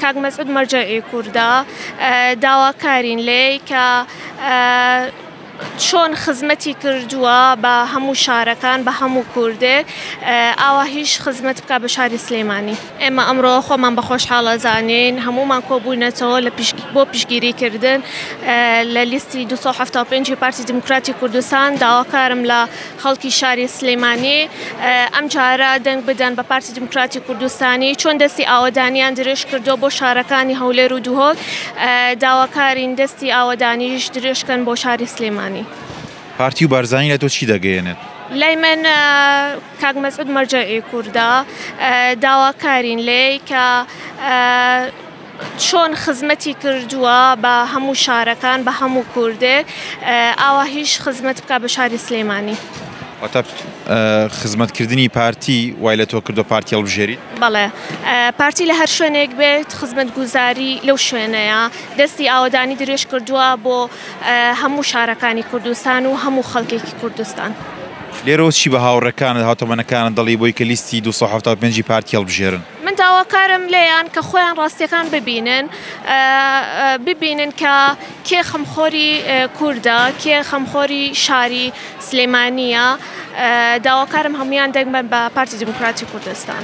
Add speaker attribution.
Speaker 1: کاک مەسعود مەرجەعی کوردە، داواکارین لێی کە چۆن خزمەتی کردووە بە هەموو شارەکان بە هەموو کوردێک ئاواهیش خزمەت بکا بە شاری سلێمانی. ئێمە ئەمڕۆ خۆمان بە خۆشحاڵ ئەزانین هەموومان کۆبووینەتەوە لە بۆ پشتگیری کردن لە لیستی 275 پارتی دیموکراتی کوردستان داواکارم لە خەڵکی شاری سلێمانی ئەم جارە دەنگ بدەن بە پارتی دیموکراتی کوردستانی چۆن دەستی ئاوەدانیان درێژ کردووە بۆ شارەکانی هەولێر و دهۆک داواکارین دەستی ئاوەدانیش درێژکەن بۆ شاری سلێمانی.
Speaker 2: پارتی و بارزانی لای تۆ چی دەگەیەنێت؟
Speaker 1: لای من کاک مەسعود مەرجەعی کوردە داواکارین لێی کە چۆن خزمەتی کردووە بە هەموو شارەکان بە هەموو کوردێک ئاواهیش خزمەت بکا بە شاری سلێمانی.
Speaker 2: واتە خزمەتکردنی پارتی وای لە تۆ کردووە پارتی هەڵبژێریت؟
Speaker 1: بەڵێ پارتی لە هەر شوێنێک بێت خزمەتگوزاری لەو شوێنەیە دەستی ئاوەدانی درێژ کردووە بۆ هەموو شارەکانی کوردستان و هەموو خەڵکێکی کوردستان.
Speaker 2: لێرەوە چی بە هاوڕێکانت هاوتەمەنەکانت دەڵێی بۆی کە لیستی 275 ی پارتی هەڵبژێرن؟
Speaker 1: من داواکارم لێیان کە خۆیان ڕاستیەکان ببینن ببینن کە کێ خەمخۆری کوردە کێ خەمخۆری شاری سلێمانیە داواکارم هەمویان دەنگ بەن بە پارتی دیموکراتی کوردستان.